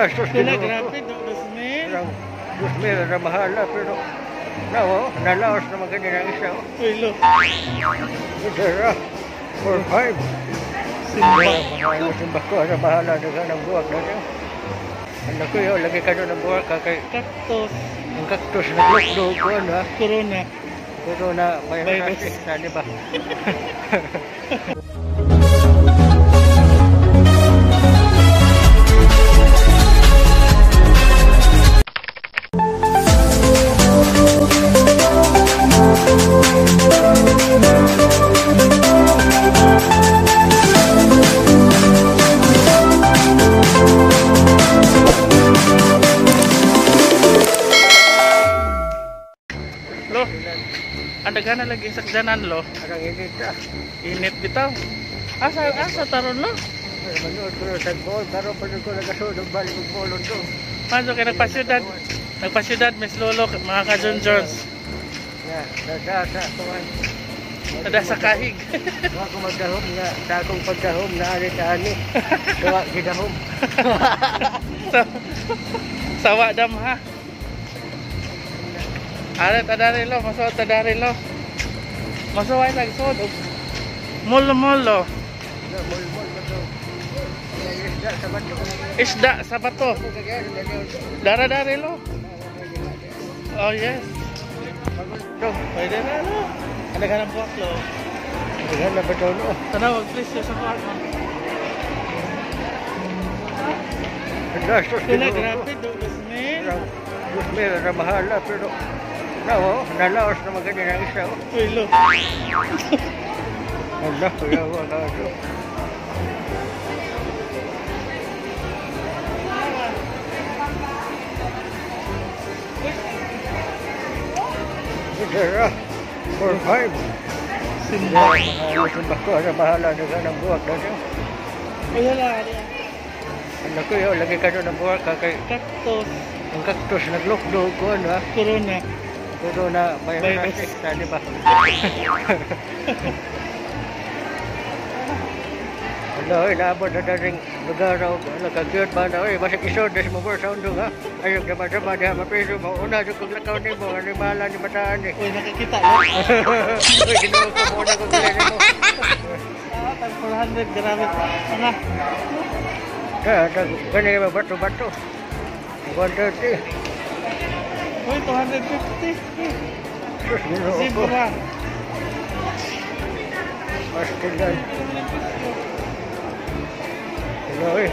Gastos Wala, Ginoo ko. Grabe, 2,000. Parang 2,000 na mahala pero na oh, nalaos naman ganyan ang isa oh. Uy, lo. Ito ra, 4-5. Simba. Mahala simba ko, ano bahala na ng buwak na siya. Ang laki oh, lagi ka doon ng buwak ka kay Cactus. Ang cactus naglukdo ko ano ha. Corona. Pero na Virus. virus na di ba? Lo, ang daghan na lagi sakdanan, lo. Parang init ah. Init bitaw. Asa asa taron, lo? Pero manood ko sa ball, pero pa ko nagasunod og balik og bolon to. Manzo kay nagpasyudad. Nagpasyudad Miss Lolo, mga ka John Jones. Ya, dada sa kuan. Tada sa kahig. Wa ko magdahom nga sa akong pagdahom na ani ta ani. Sawa gidahom. Sawa dam ha. Are tadari lo, masuod tadari lo. Masuway tag suod og molo molo. Na mol-mol ba to? Isda sa bato. Isda sa bato. Dara dari lo. Oh yes. Pwede na lo. Ang daghan ng buwak lo. Daghan na ba to no? Tanaw og presyo sa kuan. Ang gastos Wala, Ginoo ko. grabe, 2,000. Parang 2,000 na mahala pero na oh, nalaos naman ganyan ang isa oh. Uy, lo. Ala, kuya ka to. Ito ra, 4-5. Simba. Mahala simba ko, ano bahala na ka ng buwak na siya. Uy, hala, ari. Ang laki oh, lagi ka doon ng buwak ka kay Cactus. Ang cactus naglukdo ko ano ha. Corona. Pero na Virus. virus na di ba? Ala, oy, naabot na daring lugar raw. Ala, ka-cute ba na, oy, basig isod, des mo sa undong, ha? Ayok, dama-dama, diha, mapiso mo. Una, sa kong lakaw ni mo, ano bahala ni bataan, eh. Uy, nakakita lo. Uy, Ginoo ko, muna kong kilala mo. Ah, tag 400, grabe. Mga Kaya, gani ba, bato-bato. 130. Uy, 250. Sus, Ginoo ko. Zebra. Pastilan. Ano, eh.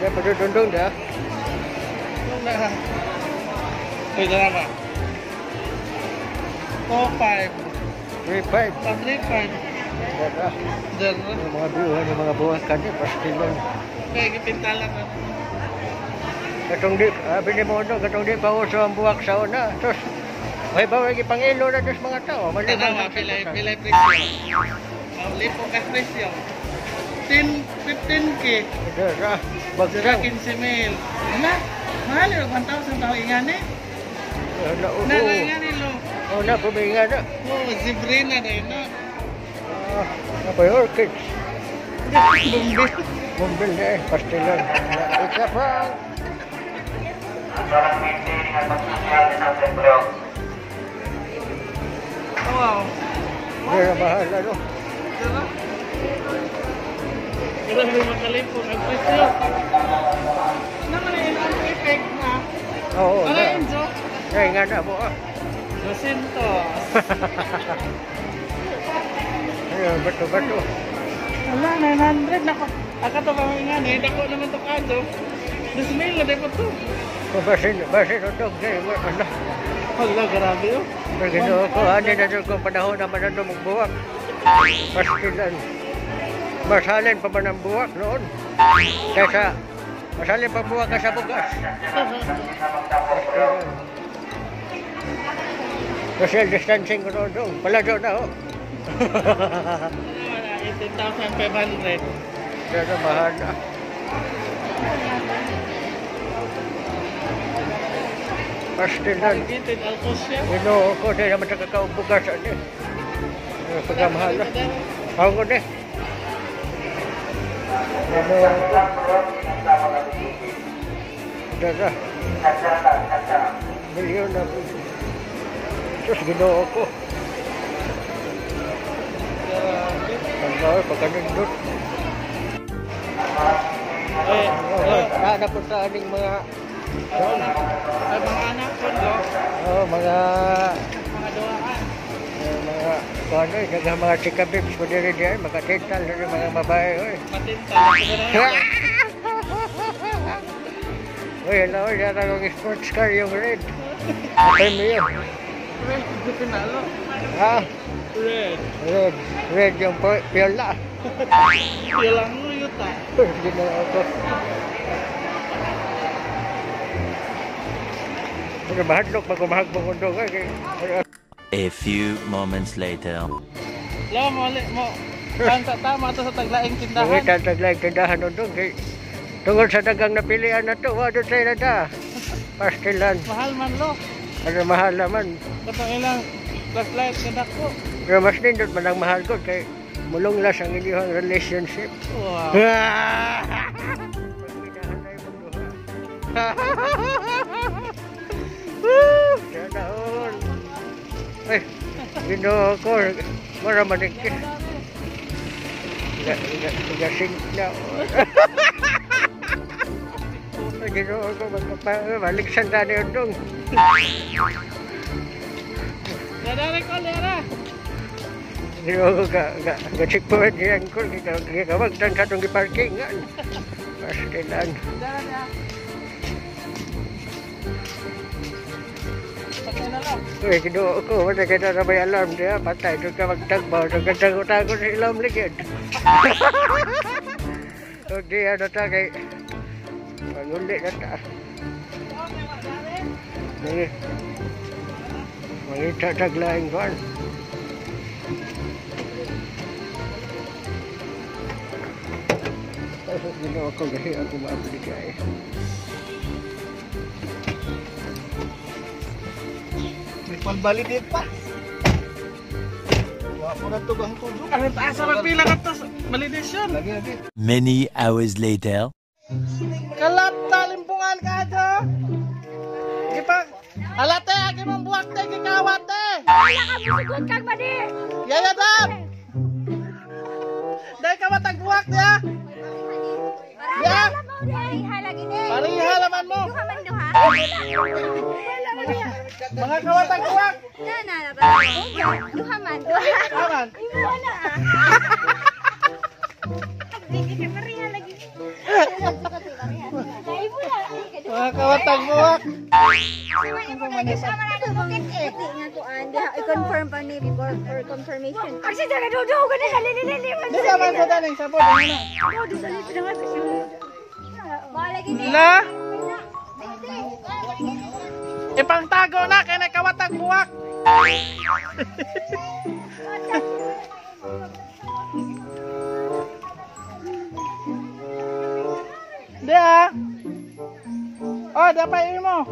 Dia padudundong dah. Uy, dara ba? 2.5. 3.5. Ah, 3.5. Dara. Dara. Yung mga buwan, yung mga buwan kani, pastilan. Kaya gipintalan na. Katong di, abi ni mo no, katong di pa uso ang buwak sa una. Tos, may bawa gipangilo na dos mga tao. Maliban Tanawa, sa pilay, sagutan. pilay presyo. Oh, lipo ka presyo. 10, 15K. Dara, Dara, bagsaw. 15 mil. Ala, mahal yun. 1,000 tao ingani. Ala, oo. Na, na, ingani lo. Oo na, puminga na. Oh, zebrina na yun na. Ah, napay orchids. Bumbil. Bumbil na eh, pastilan. It's a prank. Walang maintaining at pag-social distancing bro. Wow. Dara, mahal ano. Dara. Grabe makalipong ang presyo. Naman yun ang effect na. Oo, Ano na. yun, joke? Ay, nga na mo ah. 200. Ayun, bato-bato. Wala, 900. Nako. Aka to pa nga eh. Dako naman to ka, joke. 2,000 na dapat to. Basin, basin, undong. Eh, ala. Hala, grabe oh. Pero Ginoo ko, ani na doon kung panahon naman na doon magbuwak. Pastilan. Masalin pa man ang buwak noon. Kaysa, masalin pa buwak ka sa bugas. Pastilan. Social distancing ko noon doon. Pala doon na oh. Wala, 18,500. Pero mahal na. Pastilan. Targeted alcohol siya. Ginoo ko, di naman sa kakaong bugas. Ano eh. Pagkamahal na. Ako na. Dara. Milyon na. Sus, Ginoo ko. Ang gawin, pagkanindot. Napunta aning mga Ay, mga anak ko, no? Oh, mga Mga duwaan. Mga kuano eh, daghang mga chika babes mo diri diyan, makatintal na mga babae oy. Matintal. Uy, hello, yan ang sports car yung red. Premium. Red, pinalo. Ha? Red. Red. Red yung piola. Piola mo yuta. Ginawa ko. Pero mahadlok pag umahag mong undong. A few moments later. Lo, mo, mo. Ang tama ito sa taglaing tindahan. Mangita taglaing tindahan undong. Tungod sa dagang napilian na ito, wado tayo na da. Pastilan. Mahal man, lo. Ano mahal naman. Katong ilang flashlight ka dako. Pero mas nindot man ang mahal ko kay mulonglas ang inyong relationship. Wow. Sana all. Ay, Ginoo ko. Mara manikis. Gasing na. Ay, Ginoo ko. Maliksan na ni Undong. Dadari ko, Lera. Ginoo ko, ga-checkpoint niyan ko. Gikawagtan sa itong giparkingan. Pastilan. Uy, Ginoo ko, wala ka na may alarm niya. Patay, doon ka magtagbaw. Doon ka tago-tago sa ilam ligid. Hindi, ano ta kay... Panguli na ta. Mangita taglaing kuan. Ginoo ko, gahi ako maaplikay. Pag-validate pa. Wala po na ito ang tudo. Ang taas sa magpila ka to. Validation. Lagi, lagi. Many hours later. Kalap talimbungan ka ito. Gipa. Alate, agi mong buwak te, gikawat te. Wala ka musugot kag mali. Yaya dam. Dahil ka matag buwak niya. Ya. Pareha lagi ni. Pareha laman mo. Duha man duha. Wala man niya. Mga kawatag buwak. Na na na ba? Duha man. Duha man. Imo wala. Hindi ka pareha lagi. Mga kawatag buwak. I-confirm pa ni for confirmation. Kasi talaga dudo ko na lilili. Di sa man sa daling sabon ano. Dudo sa lito na nga sa La. Ipangtago na kay nakawatag buwak. Di ah. Oh, dapat imo.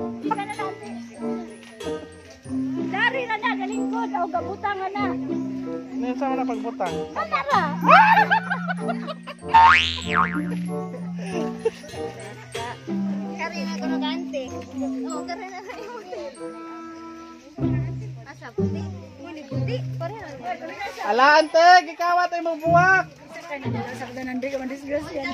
Dari na na galingkod o gabutang na. Ninsa man na pagbutang? Ano ra? Kari na kuno kante. Oh, kari na kayo. Asa puti? Muni puti. Pareha. Ala ante, gikawat ay mo buwak.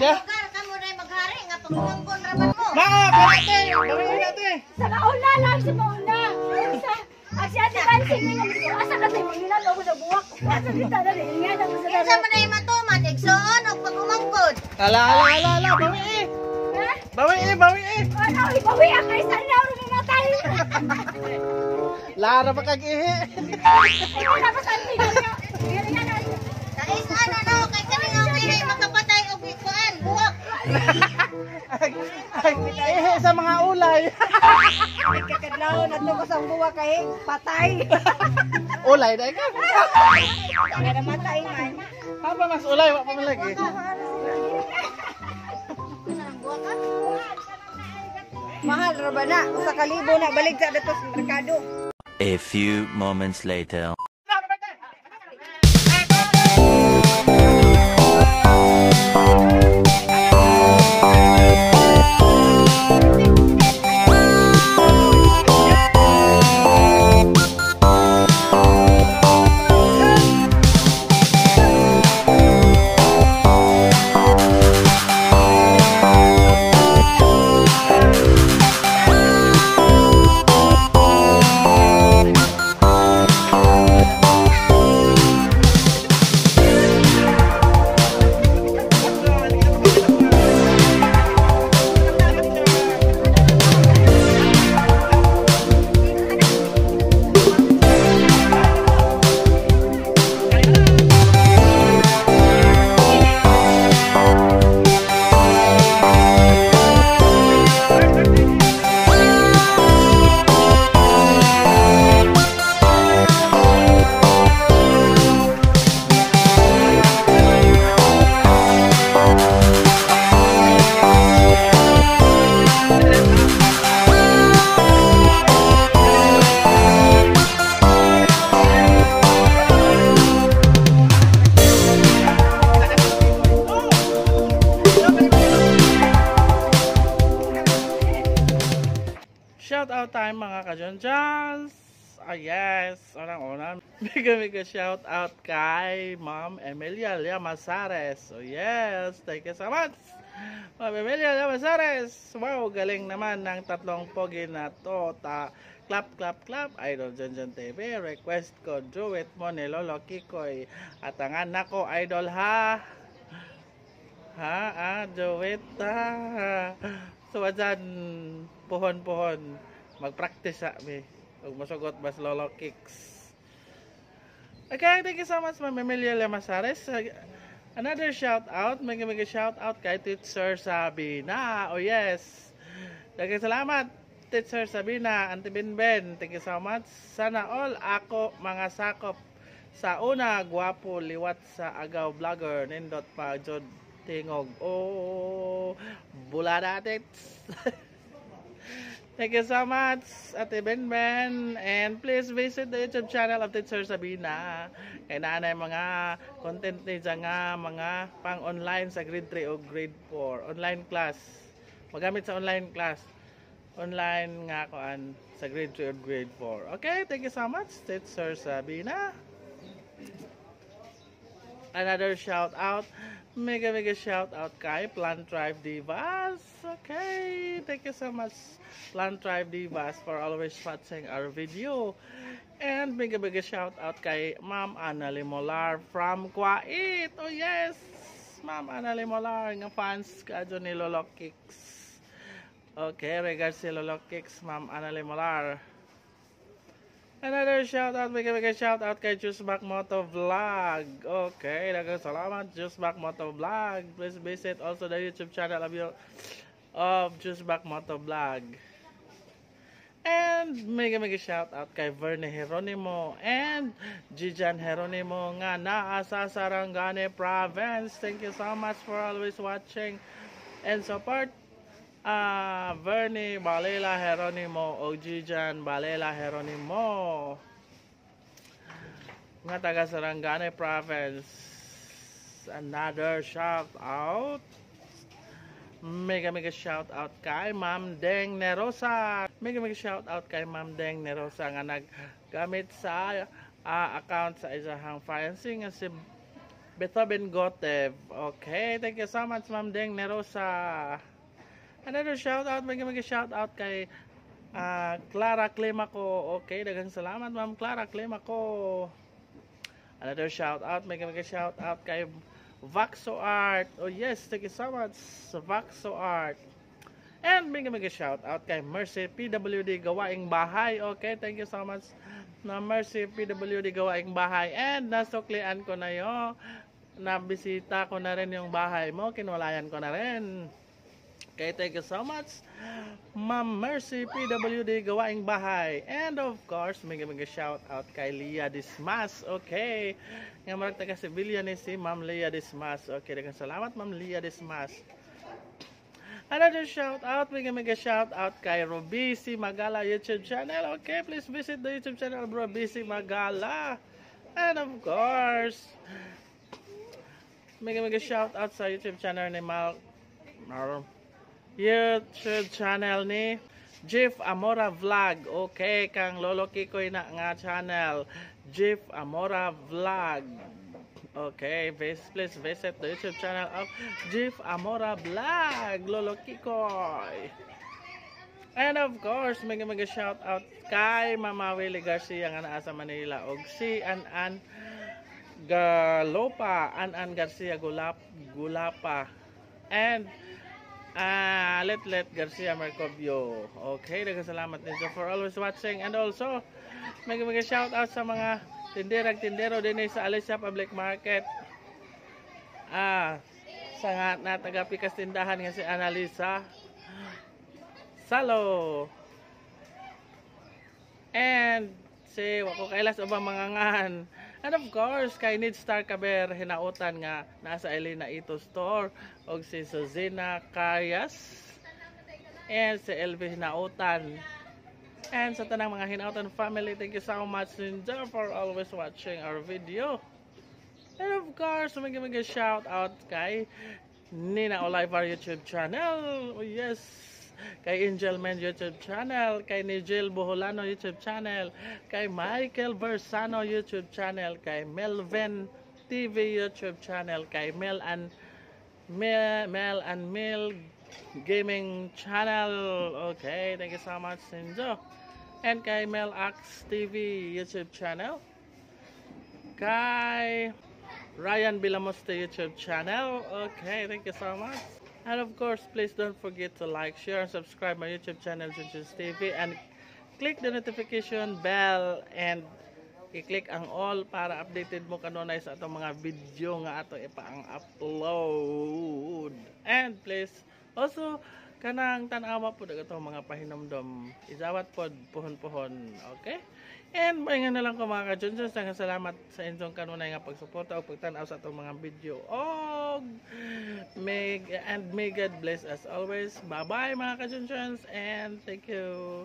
Da. Kamo na maghari nga pagumangkon raman mo. Mao, karate. Bawiin ate. Sa mauna lang, sa mauna. Sa si Ate Pansin nga asa ka tayo manginalo ko sa buwak. Asa kita na rin nga na sa Kinsa man ay matuman igsoon og pagumangkon. Ala ala ala ala, bawiin. Ha? Bawiin, bawiin. Ano, ibawi ang kay sa na mamatay. Lara pa kag ihi. Ay, wala pa sa niya. Tais ano no kay kani nga ihi makapatay og kuan buwak. Ay, ihi sa mga ulay. Kakadlaw na to ko sa buwak kay patay. Ulay dai ka. Kaya namatay man. Haba mas ulay wa pa man lagi. Mahal ra ba na? Usa ka libo na balik sa dato sa merkado. A few moments later. John Johns. Ah, yes. Unang-una, mega mega shout out kay Ma'am Emilia Llamazares. Oh, yes. Thank you so much, Ma'am Emilia Llamazares. Wow, galing naman ng tatlong pogi na to. Ta clap, clap, clap. Idol John John TV. Request ko, duet mo ni Lolo Kikoy. At ang anak ko, idol ha. Ha, ah, duet ha. So, dyan, puhon-puhon. Mag-practice sa mi. Ug masugot bas Lolo Kicks. Okay, thank you so much, Ma'am Emilia Lamazares. Another shout out, mega mega shout out kay Teacher Sabina. Oh yes. Daghang salamat, Teacher Sabina, Auntie Binben. Thank you so much. Sana all ako mga sakop sa una, gwapo liwat sa agaw vlogger, nindot pa jud tingog. Oh, bulada tits. Thank you so much, Ate Benben. And please visit the YouTube channel of Teacher Sabina. Kay naa na mga content ni dyan nga mga pang online sa grade 3 o grade 4. Online class. Magamit sa online class. Online nga kuan sa grade 3 o grade 4. Okay, thank you so much, Teacher Sabina. Another shout out, mega mega shout out kay Plant Tribe Divas. Okay, thank you so much, Plant Tribe Divas, for always watching our video. And mega mega shout out kay Ma'am Anna Limolar from Kuwait. Oh yes, Ma'am Anna Limolar nga fans ka ni Lolo Kicks. Okay, regards si Lolo Kicks, Ma'am Anna Limolar. Another shout out, mega mega shout out kay Juice Back Moto Vlog. Okay, daghang salamat, Juice Back Moto Vlog. Please visit also the YouTube channel of Juice Back Moto Vlog. And mega mega shout out kay Verne Geronimo and Jijan Geronimo nga naa sa Sarangani Province. Thank you so much for always watching and support. Vernie Balela Geronimo o Jijan Balela Geronimo nga taga Sarangani Province. Another shout out, mega mega shout out kay Ma'am Deng Nerosa. Mega mega shout out kay Ma'am Deng Nerosa nga naggamit sa account sa isahang financing nga si Beethoven Gotev. Okay, thank you so much, Ma'am Deng Nerosa. Another shout out, mega mega shout out kay Clara Climaco. Okay, daghang salamat, Ma'am Clara Climaco. Another shout out, mega mega shout out kay Vaxo Art. Oh yes, thank you so much, Vaxo Art. And mega mega shout out kay Mercy PWD Gawaing Bahay. Okay, thank you so much na Mercy PWD Gawaing Bahay. And nasuklian ko na yo. Nabisita ko na rin yung bahay mo. Kinulayan ko na rin. Okay, thank you so much, Ma'am Mercy PWD Gawaing Bahay. And of course, mega mega shout out kay Leah Dismas. Okay. Nga marag taga Sevilla ni si Ma'am Leah Dismas. Okay, daghang salamat, Ma'am Leah Dismas. Another shout out, mega mega shout out kay Robisi Magala YouTube channel. Okay, please visit the YouTube channel of Robisi Magala. And of course, mega mega shout out sa YouTube channel ni Mal Mar YouTube channel ni Jeff Amora Vlog. Okay, kang Lolo Kikoy na nga channel. Jeff Amora Vlog. Okay, please visit the YouTube channel of Jeff Amora Vlog, Lolo Kikoy. And of course, mega mega shout out kay Mama Willie Garcia nga naa sa Manila og si An-An Galopa, An-An Garcia Gulap Gulapa. And Letlet Garcia Mercobio. Okay, daghang salamat ninyo for always watching, and also mega mega shout out sa mga tinderag tindero din sa Alicia Public Market. Sa nga na taga pikas tindahan nga si Annalisa Salo. And si wako kailas ubang mga ngan. And of course, kay Need Star Caber Hinautan nga nasa Elena Ito Store og si Suzina Kayas and si LV Hinautan. And sa tanang mga Hinautan family, thank you so much ninyo for always watching our video. And of course, mega mega shout out kay Nina Olivar YouTube channel. Oh yes. Kay Angel Man YouTube channel, kay Nigel Boholano YouTube channel, kay Michael Versano YouTube channel, kay Melvin TV YouTube channel, kay Mel and Mel Gaming channel. Okay, thank you so much, Sinjo. And kay Mel Ax TV YouTube channel. Kay Ryan Bilamoste YouTube channel. Okay, thank you so much. And of course, please don't forget to like, share, and subscribe my YouTube channel, Junjun's TV, and click the notification bell and i-click ang all para updated mo kanunay sa atong mga video nga ato ipaang upload. And please also kanang tan-awa pod ang atong mga pahinomdom. Izawat pod puhon-puhon, okay? And maingan na lang ko, mga ka-Junjuns, daghang salamat sa inyong kanunay nga pagsuporta o pagtan-aw sa atong mga video. Og may God bless us always. Bye-bye, mga ka-Junjuns, and thank you.